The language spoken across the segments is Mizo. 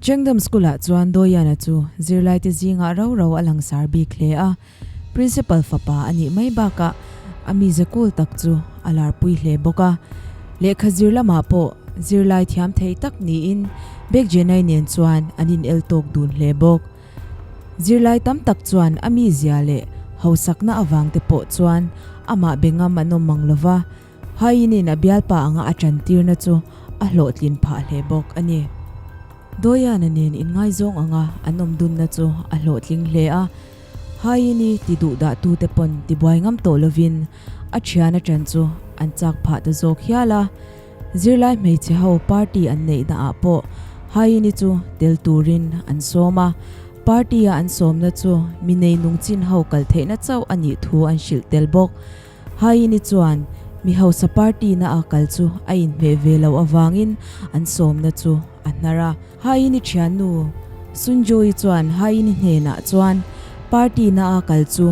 Chengdam School-ah chuan Doyana chu zirlaite zingah rau rau a langsar bik hle a, Principal fapa a nih mai bakah a mize cool tak chu a larpui hle bawk a. Lehkha zir lamah pawh zirlai thiam thei tak niin Bek Jenai nen chuan an inel tawk dun hle bawk. Zirlai tam tak chuan a mizia leh hausakna avangte pawh chuan amah be ngam an awm mang lova, Hainin a bialpa anga a tantirna chu a hlawhtlin phah hle bawk a ni. Doyana nen inngaizawng anga an awm dunna chu a hlawhtling hle a, Haini ti duh dah tute pawn tibuai ngam tawh lovin a thian a tan chu an chak phah ta zawk hial a. Zirlai hmeichhe ho party an neihna ah pawh Haini chu tel turin an sawm a, party a an sawmna chu mi nei nung chin ho kal theihna chauh a nih thu an hrilh tel bawk. Haini chuan mi hausa party na a kal chu a inhmeh ve loh avangin an sawmna chu a hnar a. Haini thiannu Sunjoy chuan Haini hnenah chuan party na a kal chu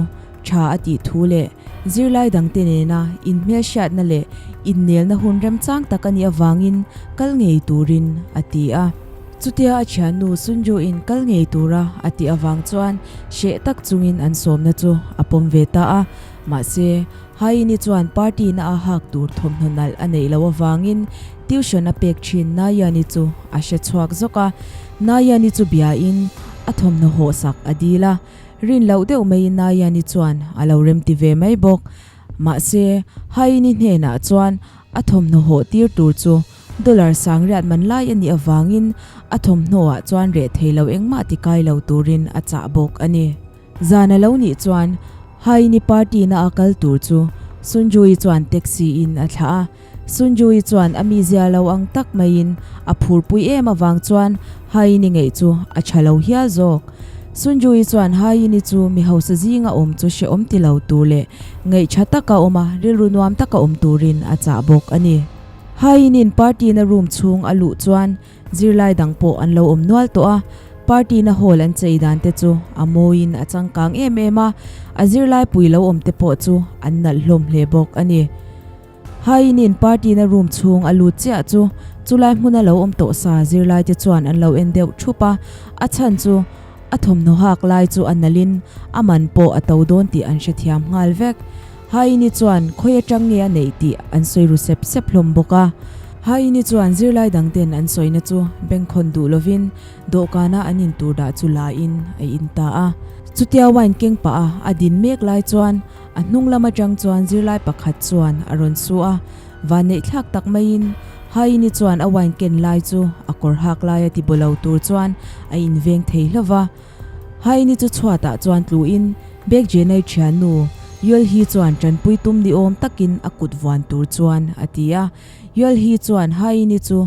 tha a tih thu leh zirlai dangte nena inhmelhriatna leh innelna hun remchang tak a nih avangin kal ngei turin a ti a. Chutia a thiannu Sunjoy-in kal ngei tura a tih avang chuan hreh tak chungin an sawmna chu a pawm ve ta a. Mahse, Haini chuan party na a hak tur thawmhnaw nalh a neih loh avangin tuition a pek thin Nayani chu a hre chhuak zawk a. Nayani chu biain a thawmhnaw hawhsak a dil a, rin loh deuh maiin Nayani chuan a lo remti ve mai bawk. Mahse, Haini hnenah chuan a thawmhnaw hawh tir tur chu dollar sangriat man lai a nih avangin a thawmhnaw ah chuan reh thei lo engmah ti kai lo turin a chah bawk a ni. Zan a lo nih chuan Haini party na a kal tur chu Sunjui chuan taxi in a thlah a. Sunjui chuan a mizia lo ang tak maiin a phurpui em avang chuan Haini ngeih chu a tha lo hial zawk. Sunjui chuan Haini chu mi hausa zinga awm chu hrehawm ti lo tur leh ngaih tha taka awm a rilru nuam taka awm turin a chah bawk a ni. Hainin party na room chhung a luh chuan Zirlai dang pawh an lo awm nual tawh a, party na hall an chei dan te chu a mawiin a changkang em em a, a zirlai pui lo awm te pawh chu an nalh hlawm hle bawk a ni. Hainin party na room chhung a lut chiah chu chulai hmuna lo awm tawh sa zirlai te chuan an lo en deuh thup a, a chhan chu a thawmhnaw hak lai chu a nalhin a man pawh a to dawn tih an hrethiam nghal vek. Haini chuan khawi atang nge a neih tih an sawi ru sep sep hlawm bawk a. Haini chuan zirlai dangten an sawina chu bengkhawn duh lovin dawhkana an intur dah chu la in a in ta a. Chutia wine keng pah a a din mek lai chuan a hnung lam atang chuan zirlai pakhat chuan a rawn su a. Vanneih thlak tak maiin Haini chuan a wine ken lai chu a kawr hak laia ti bawlo tur chuan a inveng thei hlauh a. Haini chu chhuatah chuan tluin Baek Jenai thiannu Yulhi chuan tanpui tum ni awm takin a kut vuan tur chuan a ti a. Yulhi chuan Haini chu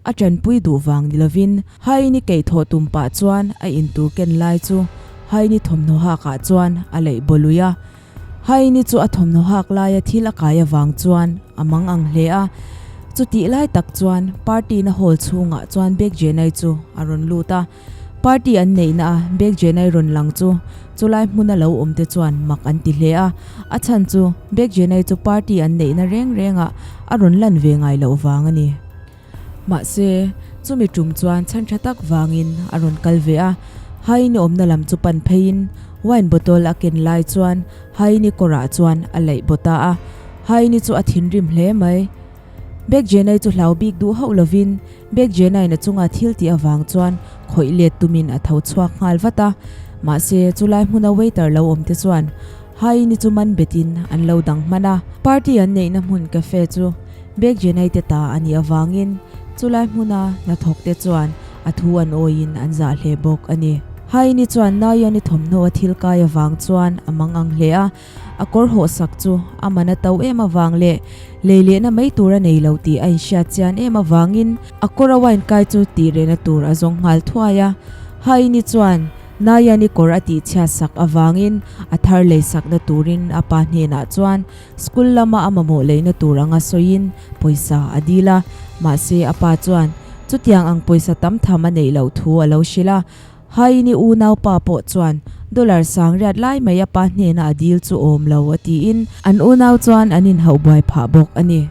a tanpui duh vang ni lovin Haini keihthawh tum pah chuan a intur ken lai chu Haini thawmhnaw hakah chuan a leih baw lui a. Haini chu a thawmhnaw hak laia thil a kai avang chuan a mang ang hle a. Chutih lai tak chuan party na hall chhungah chuan Baek Jenai chu a rawn lut a. Party an neihna a Baek Jenai rawn lang chu chulai hmuna lo awm te chuan mak an ti hle a. A chhan chu Baek Jenai chu party an neihna reng rengah a rawn lan ve ngai loh vang a ni. Mahse, chumi tum chuan chhan tha tak vangin a rawn kal ve a. Haini awmna lam chu pan pheiin wine bottle a ken lai chuan Haini kawrah chuan a laih baw ta a. Haini chu a thinrim hle mai. Baek Jenai chu hlau bik duh hauh lovin Baek Jenai'n a chunga thil tih avang chuan khawih let tumin a tho chhuak nghal vat a. Mahse, chulai hmuna waiter lo awm te chuan Haini chu man betin an lo dang hman a. Party an neihna hmun cafe chu Baek Jenai te ta a nih avangin chulai hmuna hnathawk te chuan a thu an awiin an zah hle bawk a ni. Haini chuan Nayani thawmhnaw a thil kai avang chuan a mang ang hle a. A kawr hawh sak chu a man a to em avang leh lei lehna mai tur a nei lo tih a inhriat chian em avangin a kawr a wine kai chu tih rehna tur a zawng nghal thuai a. Haini chuan Nayani kawr a tihchhiat sak avangin a thar lei sakna turin a pa hnenah chuan school lama a mamawh leina tur anga sawiin pawisa a dil a. Mahse a pa chuan chutiang ang pawisa tam tham a neih loh thu a lo hrilh a. Haini unaupa pawh chuan dollar sangriat lai mai a pa hnena a dil chu awm lo a tiin an unau chuan an inhauh buai phah bawk a ni.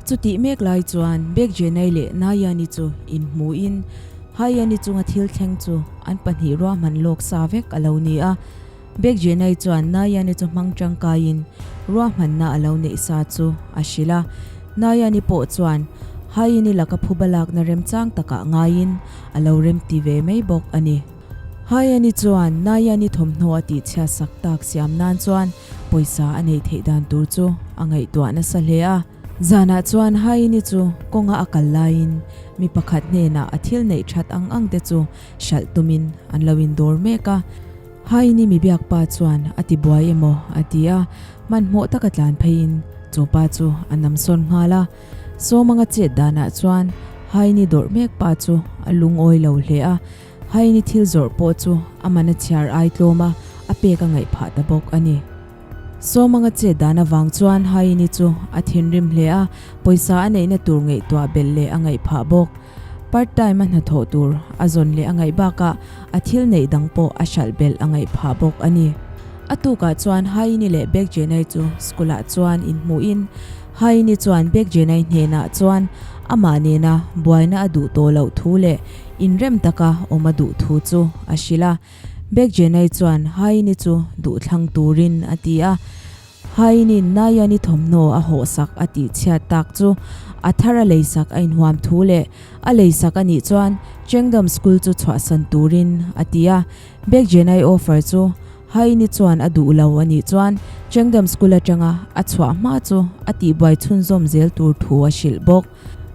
Chutih mek lai chuan Baek Jenai leh Nayani chu inhmuhin. Hayani chunga thil thleng chu an pahnih ruahman lawk sa vek a lo ni a. Bekjenai chuan Nayani chu hmang tangkaiin ruahmanna a lo neih sa chu a hrilh a. Nayani pawh chuan Hayini laka phuba lakna remchang takah ngaiin a lo remti ve mai bawk a ni. Hayani chuan Nayani thawmhnaw a tihchhiat sak tak siam nan chuan pawisa a neih theih dan tur chu a ngaihtuah nasa hle a. Zanah chuan Haini chu kawnga a kal laiin mi pakhat hnenah a thil neih that ang ang te chu hralh tumin an lo indawr mek a. Haini mi biak pa chuan a ti buai emaw a ti a, hmanhmawh taka tlan pheiin chu pa chu a nam sawn nghal a. Sawmanga chet danah chuan Haini dawrh mek pa chu a lungawi lo hle a, Haini thil zawrh pawh chu a man a chhiar ai tlawm a, a pek a ngaih phah ta bawk a ni. Sawmanga chet dan avang chuan Haini chu a thinrim hle a, pawisa a neihna tur ngaihtuah belh leh a ngaih phah bawk. Part time a hnathawh tur a zawn leh a ngaih bakah a thil neih dang pawh a hralh belh a ngaih phah bawk a ni. A tukah chuan Haini leh Bekjenai chu school ah chuan inhmuhin Haini chuan Bekjenai hnenah chuan amah nena buaina a duh tawh loh thu leh inrem taka awm a duh thu chu a hrilh a. Bekjenai chuan Haini chu duhthlang turin a ti a. Haini'n Nayani thawmhnaw a hawhsak a tih chhiat tak chu a thar a leisak a inhuam thu leh a leisak a nih chuan Chengdam School chu chhuahsan turin a ti a. Bekjenai offer chu Haini chuan a duh lo a nih chuan Chengdam School atanga a chhuah hma chu a tihbuai chhunzawm zel tur thu a hrilh bawk.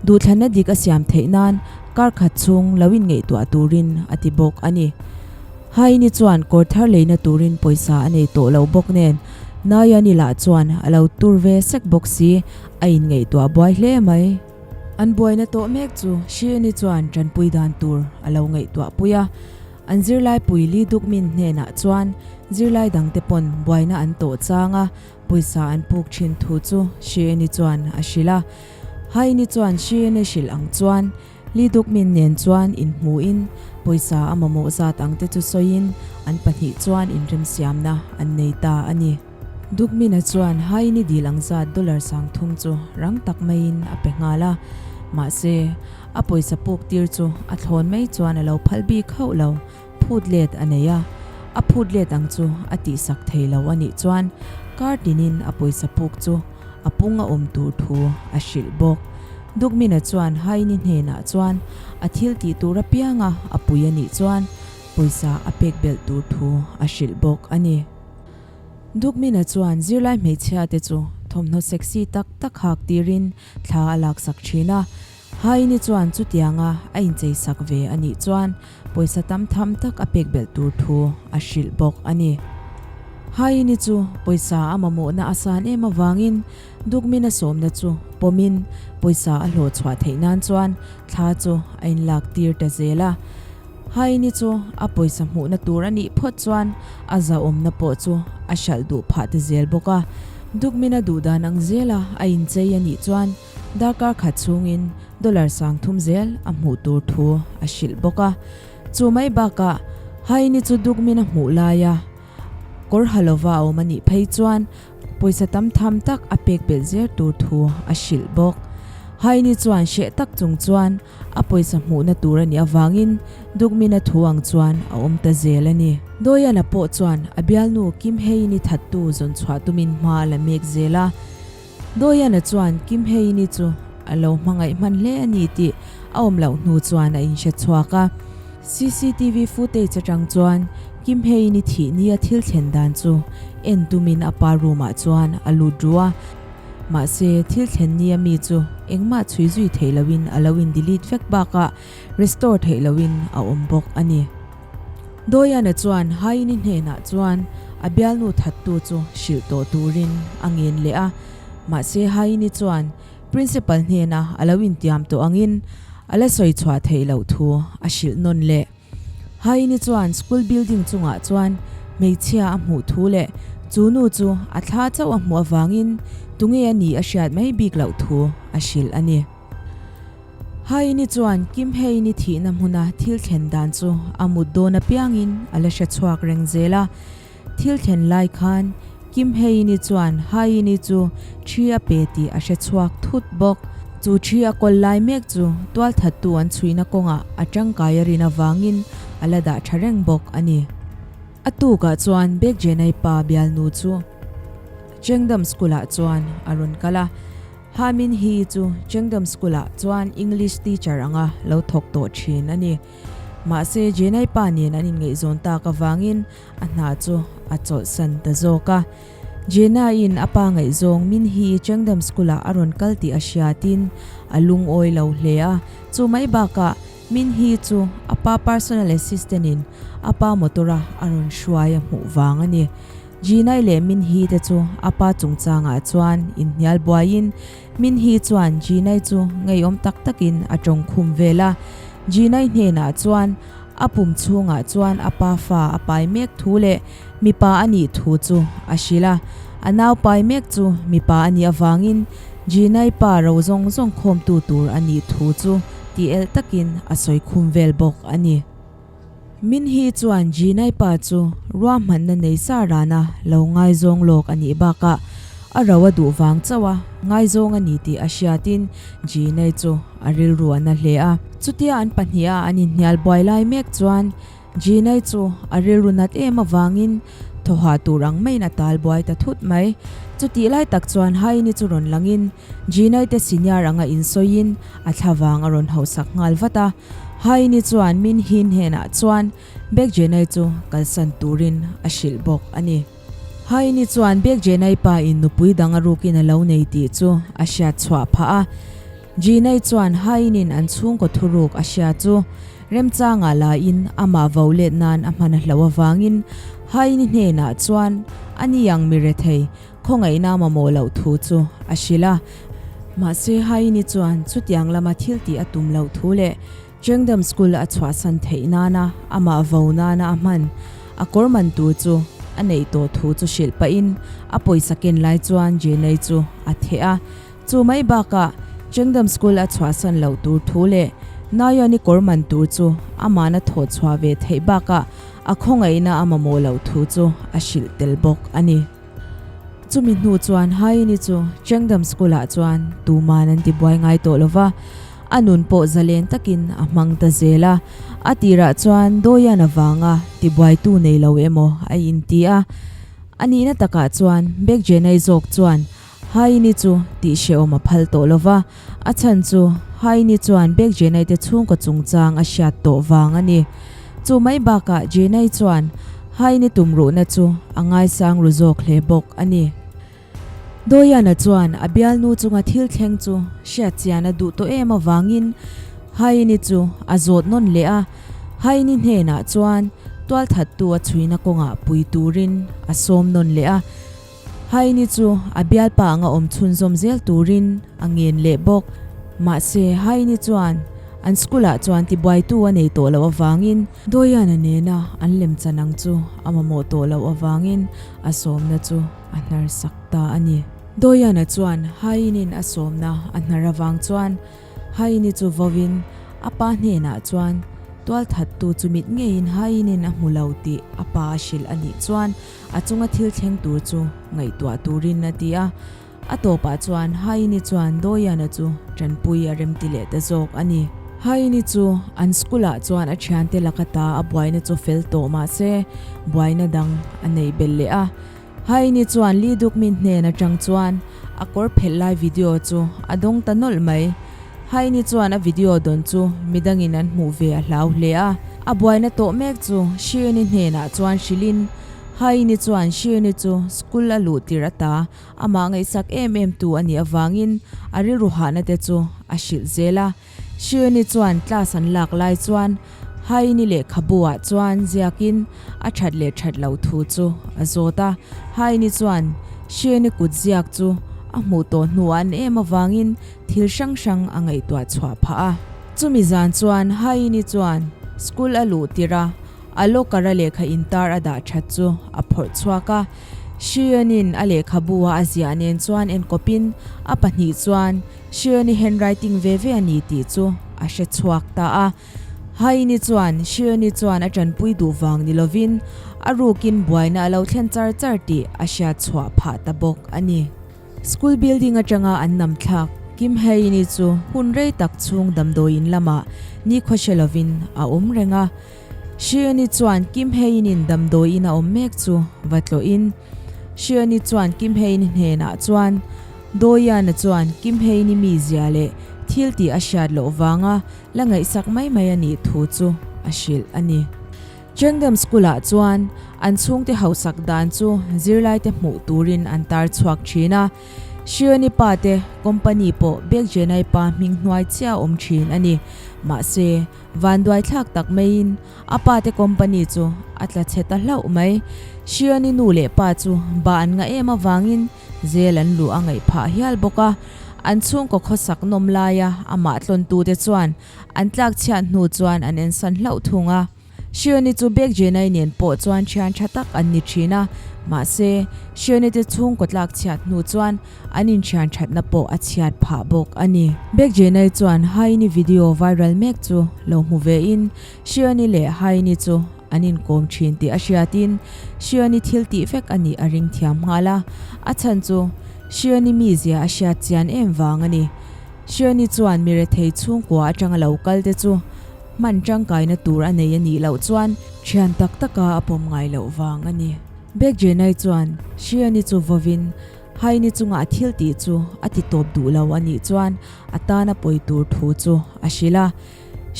Duhthlanna dik a siam theih nan kar khat chhung lo inngaihtuah turin a ti bawk a ni. Haini chuan kawr thar leina turin pawisa a nei tawh lo bawk nen Nayani lah chuan a lo tur ve sek bawk si, a inngaihtuah buai hle mai. An buaina tawh mek chu Shieni chuan tanpui dan tur a lo ngaihtuah pui a, an zirlai pui Li Dukmin hnenah chuan zirlai dangte pawn buaina an tawh chang a, pawisa an puk thin thu chu Shieni chuan a hrilh a. Haini chuan Shiene hrilh ang chuan Li Dukmin nen chuan inhmuhin pawisa a mamawh zat ang te chu sawiin an pahnih chuan inremsiamna an nei ta a ni. Dukmina chuan Haini dil ang zat dollar 3000 chu rang tak maiin a pe nghal a, mahse a pawisa puk tir chu a thlawn mai chuan a lo phal bik hauh lo. Phut let a nei a, a phut let ang chu a tihsak thei lo a nih chuan kar tinin a pawisa puk chu a pung a awm tur thu a hrilh bawk. Dukmina chuan Haini hnenah chuan a thil tih tur apianga a pui a nih chuan pawisa a pek belh tur thu a hrilh bawk a ni. Dukmina chuan zirlai hmeichhia te chu thawmhnaw sexy tak tak hak tirin thla a laksak thin a, Haini chuan chutianga a incheisak ve a nih chuan pawisa tam tham tak a pek belh tur thu a hrilh bawk a ni. Haini chu pawisa a mamawhna a san em avangin Dukmina sawmna chu pawmin pawisa a hlawh chhuah theih nan chuan thla chu a inlak tir ta zel a. Haini chu a pawisa hmuhna tur a nih phawt chuan a zahawmna pawh chu a hralh duh phah ta zel bawk a. Dukmina duhdan ang zela a inchei a nih chuan Darkar khat chhungin dollar 3000 zel a hmuh tur thu a hrilh bawk a. Chu mai bakah Haini chu Dukmin a hmuh laia kawr ha lova a awm a nih phei chuan pawisa tam tham tak a pek belh zel tur thu a hrilh bawk. Haini chuan hreh tak chung chuan a pawisa hmuhna tur a nih avangin Dukmina thu ang chuan a awm ta zel a ni. Doyana pawh chuan a bialnu Kim Heini thattu zawn chhuah tumin hma a la mek zel a. Doyana chuan Kim Hae-ini chu a lo hmangaih hman hle a ni tih a awm loh hnu chuan a inhre chhuak a. Cctv footage atang chuan Kim Hae-ini thih nia thil thlen dan chu en tumin a pa room ah chuan a lut ru a. Mahse, thil thlen nia mi chu engmah chhui zui theih lohin a lo in delete vek bakah restore theih lohin a awm bawk a ni. Doyana chuan Haini hnenah chuan a bialnu thattu chu hrilh tawh turin a ngen leh a, mahse Haini chuan Principal hnena a lo intiam tawh angin a la sawi chhuah theih loh thu a hrilh nawn leh. Haini chuan school building chungah chuan hmeichhia a hmuh thu leh chu nu chu a thla chauh a hmuh avangin tunge a nih a hriat mai bik loh thu a hrilh a ni. Haini chuan Kim Hae-ni thihna hmuna thil thlen dan chu a mut dawn apiangin a la hre chhuak reng zel a. Thil thlen lai khan Kim Hae-ni chuan Haini chu thi a pe tih a hre chhuak thut bawk. Chu thi a kawl lai mek chu tualthattu an chhuina kawngah a tangkai a rin avangin a la dah tha reng bawk a ni. A tukah chuan Bek Jenai pa bialnu chu Chengdam School-ah chuan a rawn kal a. Ha Min Hee chu Chengdam School-ah chuan English teacher anga lo thawk tawh thin a ni. Mahse Jenai pa nen an inngaihzawn tak avangin a hna chu a chawlhsan ta zawk a. Jenna-in a pa ngaihzawng Min Hee Chengdam School-ah a rawn kal tih a hriatin a lungawi lo hle a. Chu mai bakah Min Hee chu a pa personal assistant-in a pa motor-a a rawn hruai a hmuh vang a ni. Jenna-i leh Min Hee te chu a pa chungchangah chuan inhnial buaiin Min Hee chuan Jenna-i chu ngeiawm tak takin a tawngkhum vel a. Jenna-i hnenah chuan a pum chhungah chuan a pa fa a pai mek thu leh Mipa a nih thu chu a hrilh a, a nau pai mek chu mipa a nih avangin Jinai pa ro zawng zawng khawmtu tur a nih thu chu tih elh takin a sawi khum vel bawk a ni. Minhi chuan Jinai pa chu ruahmanna nei sa rana lo ngaizawng lawk a nih bakah a ro a duh vang chauh a ngaizawng a ni tih a hriatin Jinai chu a rilru a na hle a. Chutia an pahniha an inhnial buai lai mek chuan Gina-i chu a rilru nat em avangin thawhah tur ang maiin a tal buai ta thut mai. Chutih lai tak chuan Haini chu rawn langin Gina-i te senior anga insawiin a thlavang a rawn hauhsak nghal vat a. Haini chuan Min Hin hnenah chuan Baek Gina-i chu kalsan turin a hrilh bawk a ni. Haini chuan Baek Gina-i pa in nupui dang a rukin a lo nei tih chu a hriat chhuah phah a. Gina-i chuan Hainin an chhungkaw thuruk a hria chu Remchangah lain amah vo let nan a hman a hloh avangin Haini hnenah chuan a ni ang mi rethei khawngaihna mamawh loh thu chu a hrilh a. Mahse Haini chuan chutiang lama thil tih a tum loh thu leh Chengdam School a chhuahsan theih nana amah vo nana a hman a kawr man tur chu a neih tawh thu chu hrilh pahin a pawisa ken lai chuan Jenei chu a theh a. Chu mai bakah Chengdam School a chhuahsan loh tur thu leh Nayani kawr man tur chu amahna thawh chhuah ve theih bakah a khawngaihna a mamawh loh thu chu a hrilh tel bawk a ni. Chumi hnu chuan Haini chu Chengdam School-ah chuan tuman an tibuai ngai tawh lo va, a nun pawh zalen takin a hmang ta zel a. A tirah chuan Dawian avanga tibuaitu nei lo emaw a inti a. A nihna takah chuan Bek Jenai zawk chuan Haini chu tih hrehawm a phal tawh lo va, a chhan chu Haini chuan Bek Jenai te chhungkaw chungchang a hriat tawh vang a ni. Chu mai bakah Jenai chuan Haini tumruhna chu a ngaisang ru zawk hle bawk a ni. Doyana chuan a bialnu chunga thil thleng chu hriat chian a duh tawh em avangin Haini chu a zawt nawn leh a, Haini hnenah chuan tualthattu a chhuina kawngah pui turin a sawm nawn leh a. Haini chu a bialpa anga awm chhunzawm zel turin a ngen leh bawk. Mahse, Haini chuan an school-ah chuan tibuaitu a nei tawh loh avangin Doyana nena an lemchan ang chu a mamawh tawh loh avangin a sawmna chu a hnar sak ta a ni. Doyana chuan Hainin a sawmna a hnar avang chuan Haini chu vawin a pa hnenah chuan tualthattu chu mit ngeiin Hainin a hmu lo tih a pa a hrilh a nih chuan A chunga thil thleng tur chu ngaihtuah turin a ti a, a tawpah chuan Haini chuan Doyana chu tanpui a remti leh ta zawk a ni. Haini chu an school-ah chuan a thiante laka ta a buaina chu fel tawh mah se buaina dang a nei belh leh a. Haini chuan Lee Dukmin hnen atang chuan a kawr phelh lai video chu a dawng ta nawlh mai. Haini chuan a video dawn chu midangin an hmuh ve a hlau hle a. A buaina tawh mek chu Shirni hnenah chuan hrilhin Haini chuan Shirni chu school a luh tirh ata amah ngaihsak em em tu a nih avangin a rilru hahna te chu a hrilh zel a. Shirni chuan class an lak lai chuan Haini lehkhabu ah chuan ziakin a that leh that loh thu chu a zawt a. Haini chuan Shirni kut ziak chu a hmuh tawh hnuah an em avangin thil hrang hrang a ngaihtuah chhuah phah a. Chumi zan chuan Haini chuan school a luh tirh a, a locker a lehkha intar a dah that chu a phawrh chhuak a. Shion-in a lehkhabu a a ziah nen chuan enkawpin a pahnih chuan Shion-i handwriting ve ve a ni tih chu a hre chhuak ta a. Haini chuan Shion-i chuan a tanpui duh vang ni lovin a rukin buaina a lo thlen char char tih a hriat chhuah phah ta bawk a ni. School building atanga an nam thlak. Kim Hae-in-i chu hun rei tak chhung damdawiin lamah nikhua hre lovin a awm reng a. Shi-eun-i chuan Kim Hae-in-in damdawiin a awm mek chu va tlawhin Shi-eun-i chuan Kim Hae-in-i hnenah chuan Do-yeon-a chuan Kim Hae-in-i mizia leh thil tih a hriat loh vanga la ngaihsak mai mai a nih thu chu a hrilh a ni. Chengdam School-ah chuan an chhungte hausak dan chu zirlaite hmuh turin an tar chhuak thin a. Shioni pa te company pawh Bekjenai pa hming hnuai chiah a awm thin a ni. Mahse, vanduai thlak tak maiin a pa te company chu a tla chhe ta hlauh mai. Shioni nu leh pa chu ba an ngah em avangin zel an luh a ngaih phah hial bawk a. An chhungkaw khawsak nawm laia amah tlawntute chuan an tlak chhiat hnu chuan an ensan hlauh thung a. Shioni chu Bek Jenai nen pawh chuan thian tha tak an ni thin a, mahse, Shioni te chhungkaw tlak chhiat hnu chuan an inthian thatna pawh a chhiat phah bawk a ni. Bek Jenai chuan Haini video viral mek chu lo hmu vein Shioni leh Haini chu an inkawm thin tih a hriatin Shioni thil tih vek a nih a ring thiam nghal a, a chhan chu Shioni mizia a hriat chian em vang a ni. Shioni chuan mirethei chhungkua atanga lo kal te chu Hman tangkaina tur a nei a nih loh chuan thian tak taka a pawm ngai loh vang a ni. Bek Jenai chuan Shiani chu vawin Haini chunga a thil tih chu a ti tawp duh lo a nih chuan a tana pawi tur thu chu a hrilh a.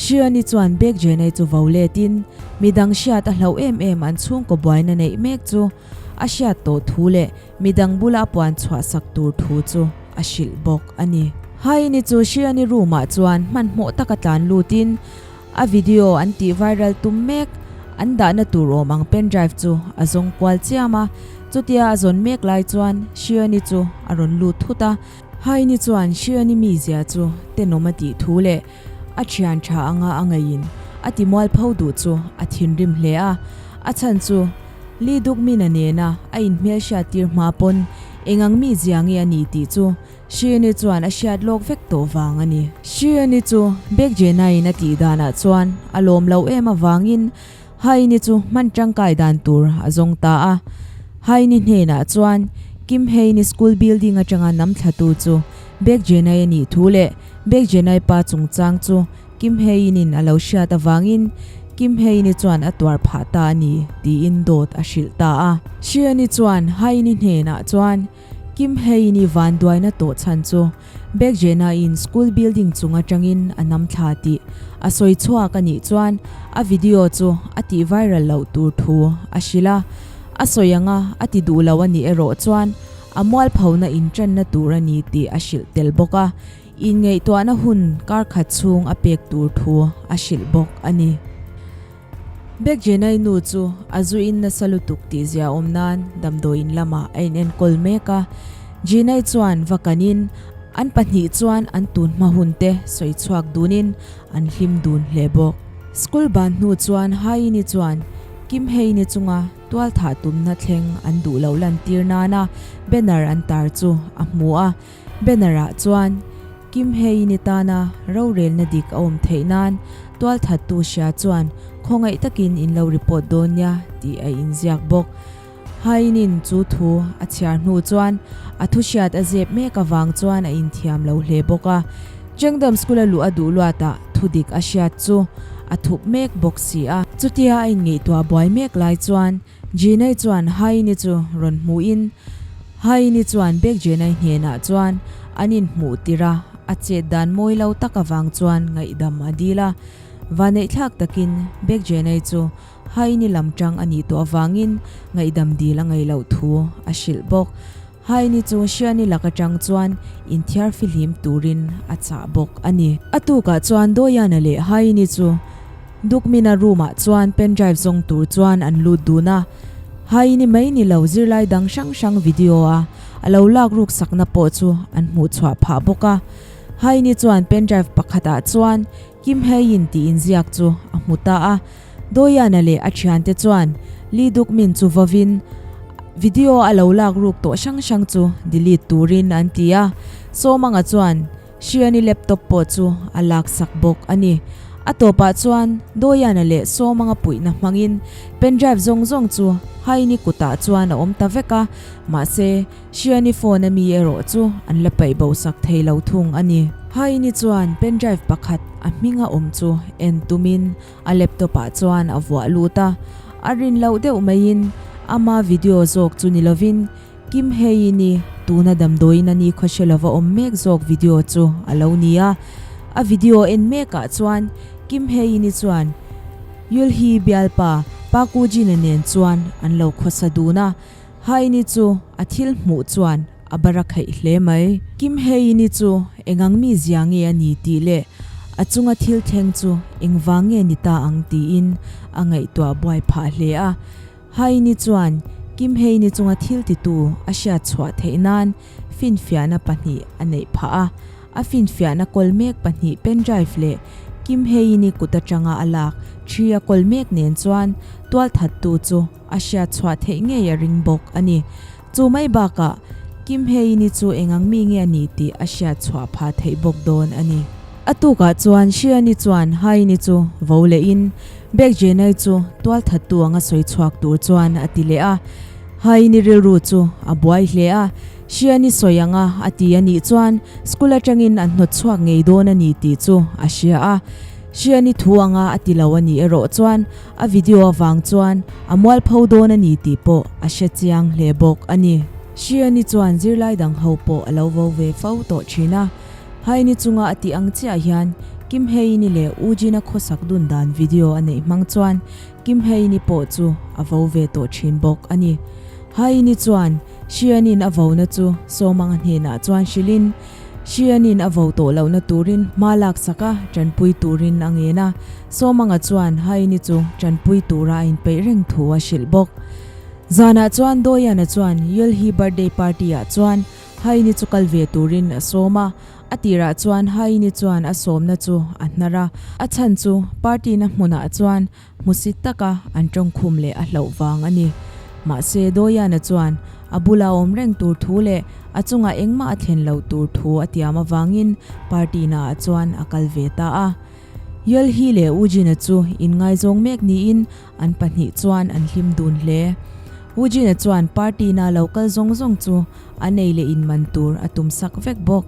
Shiani chuan Bek Jenai chu vo letin midang hriat a hlauh em em an chhungkaw buaina neih mek chu a hriat tawh thu leh midang bula a puan chhuah sak tur thu chu a hrilh bawk a ni. Haini chu Shiani room ah chuan hmanhmawh taka tlan lutin a video an tih viral tum mek an dahna tur awm ang pen drive chu a zawng kual chiam a, chutia a zawn mek lai chuan Shiani chu a rawn lut thut a. Haini chuan Shiani mizia chu tenawm a tih thu leh a thian tha anga a ngaihin a ti mualpho duh chu a thinrim hle a, a chhan chu Lee Dukmina nena a inhmelhriat tir hma pawn engang mi zia nge a ni tih chu Shieni chuan a hriat lawk vek tawh vang a ni. Shieni chu Baek Jena-in a tih danah chuan a lawm lo em avangin Haini chu hman tangkai dan tur a zawng ta a. Haini hnenah chuan Kim Hae-ni school building atanga nam thlatu chu Baek Jena-i a nih thu leh Baek Jena-i pa chungchang chu Kim Hae-in a lo hriat avangin Kim Hae-ni chuan a tuar phah ta a ni tiin dawt a hrilh ta a. Shiani chuan Hae-ni hnenah chuan Kim Hae-ni vanduaina tawh chhan chu Baek Jena-in school building chung atangin a nam thla tih a sawi chhuak a nih chuan a video chu a tih viral loh tur thu a hrilh a. A sawi anga a ti duh lo a nih erawh chuan a mualphona inṭanna tur a ni tih a hrilh tel bawk a. Inngaihtuahna hun kar khat chhung a pek tur thu a hrilh bawk a ni. Baek Jenai nu chu a zu in nasa lutuk tih zia awm nan damdawiin lamah a inenkawl mek a. Jenai chuan va kanin an pahnih chuan an tun hma hun te sawi chhuak dunin an hlim dun hle bawk. School ban hnu chuan Haini chuan Kim Hae-ni chunga tualthah tumna thleng an duh loh lantir nana banner an tar chu a hmu a. Banner ah chuan Kim Hae-in-i tana rorelna dik a awm theih nan tualthattu hria chuan khawngaih takin in lo report dawn nia tih a inziak bawk. Hae-in-in chu thu a chhiar hnu chuan a thu hriat a zep mek avang chuan a inthiam lo hle bawk a. Chengdam School a luh a duh luatah thu dik a hriat chu a thup mek bawk si a. Chutia a inngeihtuah buai mek lai chuan Jenai chuan Haini chu rawn hmuhin Haini chuan Baek Jenai hnenah chuan an inhmuh tir a, a chet dan mawi lo tak avang chuan ngaihdam a dil a. Vaneihthlak takin Baek Jenai chu Haini lam tang a nih tawh avangin ngaihdam dil a ngaih loh thu a hrilh bawk. Haini chu Hriani lak atang chuan inthiar fihlim turin a chah bawk a ni. A tukah chuan Doyana leh Haini chu Dukmina room ah chuan pen drive zawng tur chuan an lut dun a, Haini mai ni lo zirlai dang hrang hrang video a a lo lak ruk sakna pawh chu an hmuh chhuah phah bawk a. Haini chuan pen drive pakhat ah chuan Kim Hae-in tih inziak chu a hmu ta a, Doyana leh a thiante chuan Lee Dukmin chu vawin video a lo lak ruk tawh hrang hrang chu delete turin an ti a, Sawmanga chuan Hriani laptop pawh chu a laksak bawk a ni. A tawpah chuan Doyana leh Sawmanga puihna hmangin pendrive zawng zawng chu Haini kutah chuan a awm ta vek a, mahse, Hriani phone a mi erawh chu an la paih bo sak thei lo thung a ni. Haini chuan pendrive pakhat a hminga awm chu en tumin a laptop ah chuan a vuah lut a, a rin loh deuh maiin ama video zawk chu ni lovin Kim Hae-in-i tuna damdawiin a ni khawhre lova awm mek zawk video chu a lo ni a. A video en mekah chuan Kim Hae-in-i chuan Yulhee bialpa Park Woo-jin-a nen chuan an lo khawsa dun a. Hae-in-i chu a thil hmuh chuan a bar a khaih hle mai. Kim Hae-in-i chu engang mi zia nge a ni tih leh a chunga thil thleng chu engvang nge ni ta ang tiin a ngaihtuah buai phah hle a. Haini chuan Kim Hae-ni chunga thil titu a hriat chhuah theih nan finfiahna pahnih a neih phah a. A finfiahna kawl mek pahnih pendrive leh Kim Hae-ni kut atanga a lak thi a kawl mek nen chuan tualthattu chu a hriat chhuah theih ngei a ring bawk a ni. Chu mai bakah Kim Hae-ni chu engang mi nge a nih tih a hriat chhuah phah theih bawk dawn a ni. A tukah chuan Hriani chuan Haini chu vo lehin Baek Jenai chu tualthattu anga sawi chhuak tur chuan a ti leh a. Haini rilru chu a buai hle a, Hriani sawi anga a ti a nih chuan school atangin an hnawt chhuak ngei dawn a ni tih chu a hria a. Hriani thu anga a ti lo a nih erawh chuan a video avang chuan a mualpho dawn a ni tih pawh a hre chiang hle bawk a ni. Hriani chuan zirlai dang ho pawh a lo vo ve fo tawh thin a. Haini chunga a tih ang chiah hian Kim Hae-ini leh U Jin-a khawsak dun dan video a neih hmang chuan Kim Hae-ini pawh chu a vo ve tawh thin bawk a ni. Hae-ini chuan Shian-in a vona chu Sawmanga hnenah chuan hrilhin Shian-in a vo tawh lohna turin hma laksak a tanpui turin a ngen a, Sawmanga chuan Hae-ini chu tanpui tura a inpeih reng thu a hrilh bawk. Zanah chuan Doyan-a chuan Yulhee birthday party-ah chuan Haini chu kal ve turin a sawm a, a tirah chuan Haini chuan a sawmna chu a hnar a, a chhan chu party na hmunah chuan hmusit taka an tawngkhum leh a hlauh vang a ni. Mahse Doyana chuan a bula awm reng tur thu leh a chungah engmah a thlen loh tur thu a tiam avangin party naah chuan a kal ve ta a. Yulhee leh Woojin-a chu inngaizawng mek niin An pahnih chuan an hlim dun hle. Woojin-a chuan party na lo kal zawng zawng chu an ei leh in man tur a tum sak vek bawk.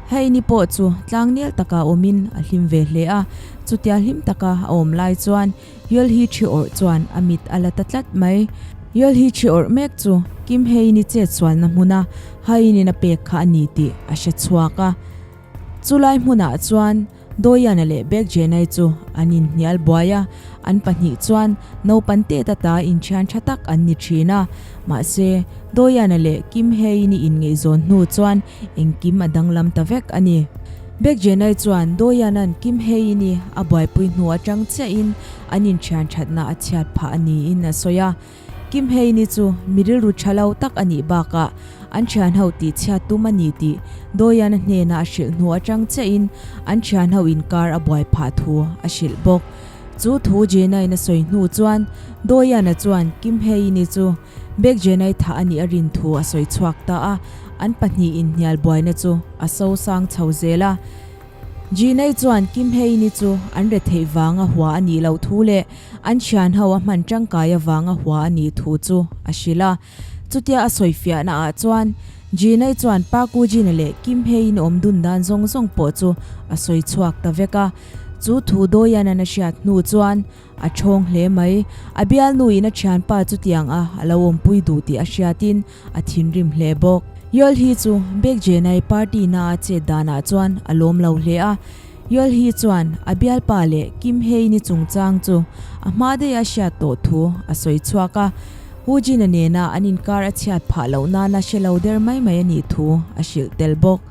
Heini pawh chu tlang nel taka awmin a hlim ve hle a, chutia hlim taka a awm lai chuan Yulhee thi awrh chuan a mit a la ta tlat mai. Yulhee thi awrh mek chu Kim Heini chet sualna hmuna Hainin a pek kha a ni tih a hre chhuak a. Chulai hmunah chuan Doyana leh Baek Jenai chu an inhnial buai a, an pahnih chuan naupan tet ata inthian tha tak an ni thin a. Mahse, Doyana leh Kim Hae-in-i inngaihzawn hnu chuan engkim a danglam ta vek a ni. Baek Jenai chuan Doyana'n Kim Hae-in-i a buaipui hnu atang chiahin an inthian thatna a chhiat phah a niin a sawi a. Kim Hae-ni chu mi rilru tha lo tak a nih bakah an thianho tih chhiat tum a ni tih Doyan-a hnena a hrilh hnu atang chiahin an thianho inkar a buai phah thu a hrilh bawk. Chu thu Jena-in a sawi hnu chuan Doyan-a chuan Kim Hae-ni chu Baek Jena-i thah a nih a rin thu a sawi chhuak ta a, an pahnih inhnial buaina chu a sosang chho zel a. Jinai chuan Kim Hae-ni chu an retheih vanga hua a nih loh thu leh an thianho a hman tangkai avanga hua a nih thu chu a hrilh a. Chutia a sawifiahna ah chuan Jinai chuan Park Woo-jin-a leh Kim Hae-in awm dun dan zawng zawng pawh chu a sawi chhuak ta vek a. Chu thu Doyan-an a hriat hnu chuan A ṭhawng hle mai. A bialnuin a ṭhianpa chutiang a a lo awmpui duh tih a hriatin a thinrim hle bawk. Yolhi chu Baek Jenai party na a chet danah chuan a lawm lo hle a. Yolhi chuan a bialpa leh Kim Hae-ni chungchang chu a hma daih a hriat tawh thu a sawi chhuak a. Woo Jin-a nena an inkar a chhiat phah loh nana hre lo der mai mai a nih thu a hrilh tel bawk.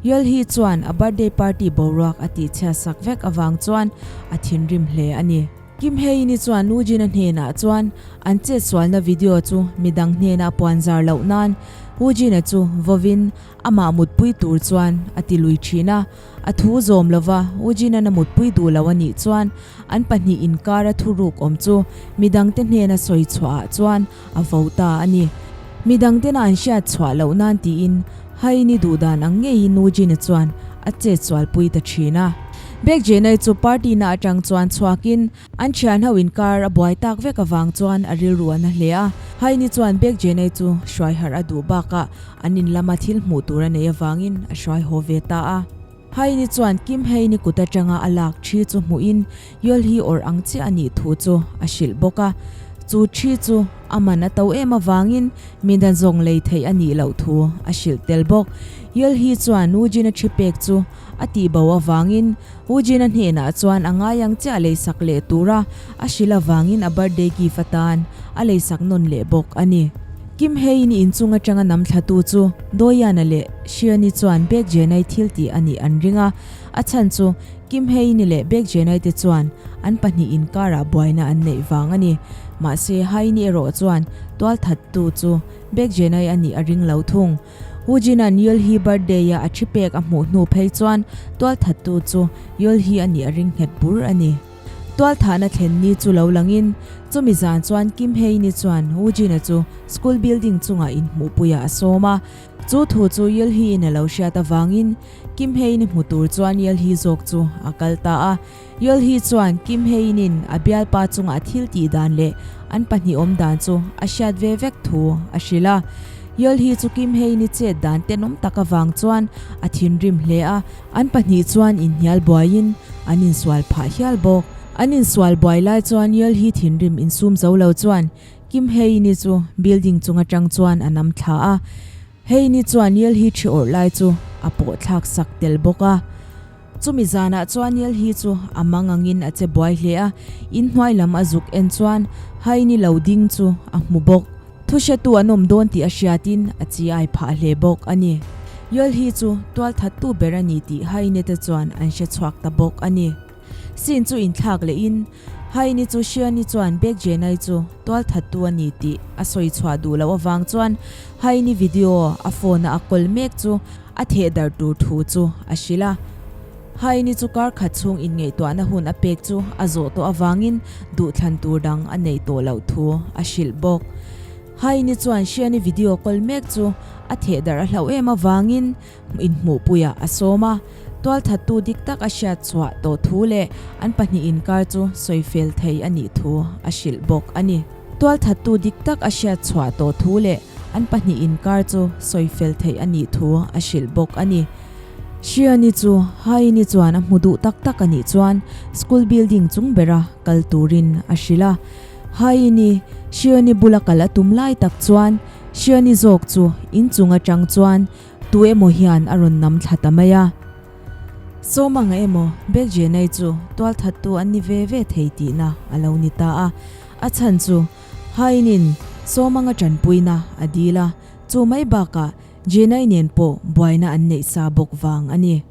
Yolhi chuan a birthday party boruak a tihchhiat sak vek avang chuan a thinrim hle a ni. Kim Hae-ini chuan Woojin-a hnenah chuan an chetsualna video chu midang hnena puan zar loh nan Woojin-a chu vawin amah mutpui tur chuan a ti lui thin a. A thu zawm lova Woojin-a'n a mutpui duh lo a nih chuan an pahnih inkara thuruk awm chu midangte hnena sawi chhuahah chuan a vo ta a ni. Midangtena an hriat chhuah loh nan tiin Haini duh dan ang ngeiin Woojin-a chuan a chet sualpui ta thin a. Baek Jenai chu party na atang chuan chhuakin an thian ho inkar a buai tak vek avang chuan a rilru a na hle a. Haini chuan Baek Jenai chu hruai harh a duh bakah an in lama thil hmuh tur a nei avangin a hruai haw ve ta a. Haini chuan Kim Hae-ni kut atanga a lak thi chu hmuhin Yolhi awrh ang chiah a nih thu chu a hrilh bawk a. Chu thi chu a man a to em avangin mi dan zawng lei theih a nih loh thu a hrilh tel bawk. Yolhi chuan Woojin-a thi pek chu a tih bo avangin Woojin-a hnenah chuan a ngai ang chiah leisak leh tura a hrilh avangin a birthday gift atan a leisak nawn leh bawk a ni. Kim Hae-in inchung atanga nam thlatu chu Doyana leh Shion-i chuan Baek Jenai thil tih a nih an ring a, a chhan chu Kim Hae-in-i leh Baek Jenai te chuan an pahnih inkarah buaina an neih vang a ni. Mahse, Hae-in-i erawh chuan tualthattu chu Baek Jenai a nih a ring lo thung. Woojin-a'n Yulhee birthday-a a thi pek a hmuh hnu phei chuan tualthattu chu Yulhee a nih a ring nghet bur a ni. Tualthahna thlen ni chu lo langin, chumi zan chuan Kim Hae-in-i chuan Woojin-a chu school building chungah inhmuhpuiah a sawm a. Chu thu chu Yulhee-in a lo hriat avangin Kim Hae-in-i hmu tur chuan Yulhee zawk chu a kal ta a. Yulhee chuan Kim Hae-in-in a bialpa chungah thil tih dan leh an pahnih awm dan chu a hriat ve vek thu a hrilh a. Yulhee chu Kim Hae-in-i chet dan tenawm tak avang chuan a thinrim hle a. An pahnih chuan inhnial buaiin an insual phah hial bawk. An insual buai lai chuan Yulhee thinrim insum zo lo chuan Kim Hae-in-i chu building chung atang chuan a nam thla a. Hae-in-i chuan Yulhee thi awrh lai chu a pawh thlak sak tel bawk a. Chumi zanah chuan Yulhee chu a mang angin a che buai hle a, inhnuai lam a zuk en chuan Hae-in-i lo ding chu a hmu bawk. Thu hretu an awm dawn tih a hriatin a chi ai phah hle bawk a ni. Yulhee chu tualthattu ber a ni tih Hae-in-i te chuan an hre chhuak ta bawk a ni. Scene chu inthlak lehin, Haini chu Shiani chuan Baek Jenai chu tualthattu a ni tih a sawi chhuah duh loh avang chuan Haini video a phone-a a kawl mek chu a theh darh tur thu chu a hrilh a. Haini chu kar khat chhung inngaihtuahna hun a pek chu a zawh tawh avangin duhthlan tur dang a neih tawh loh thu a hrilh bawk. Haini chuan Shiani video kawl mek chu a theh darh a hlauh em avangin Inhmuhpuiah a sawm a, tualthattu dik tak a hriat chhuah tawh thu leh an pahnih inkar chu sawi fel thei a nih thu a hrilh bawk a ni. Tualthattu dik tak a hriat chhuah tawh thu leh an pahnih inkar chu sawi fel thei a nih thu a hrilh bawk a ni. Hriani chu Haini chuan a hmu duh tak tak a nih chuan school building chung bera kal turin a hrilh a. Haini, Hriani bula kal a tum lai tak chuan Hriani zawk chu inchung atang chuan Tu emaw hian a rawn nam thla ta mai a. Sawmanga emaw Bekjenai chu tualthattu an ni ve ve thei tihna a lo ni ta a. A chhan chu Hainin Sawmanga tanpuina a dil a, chu mai bakah Jenai nen pawh buaina an neih sa bawk vang a ni.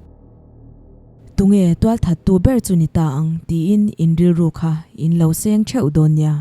Tunge tualthattu ber chu ni ta ang tiin in rilru kha in lo seng theuh dawn nia.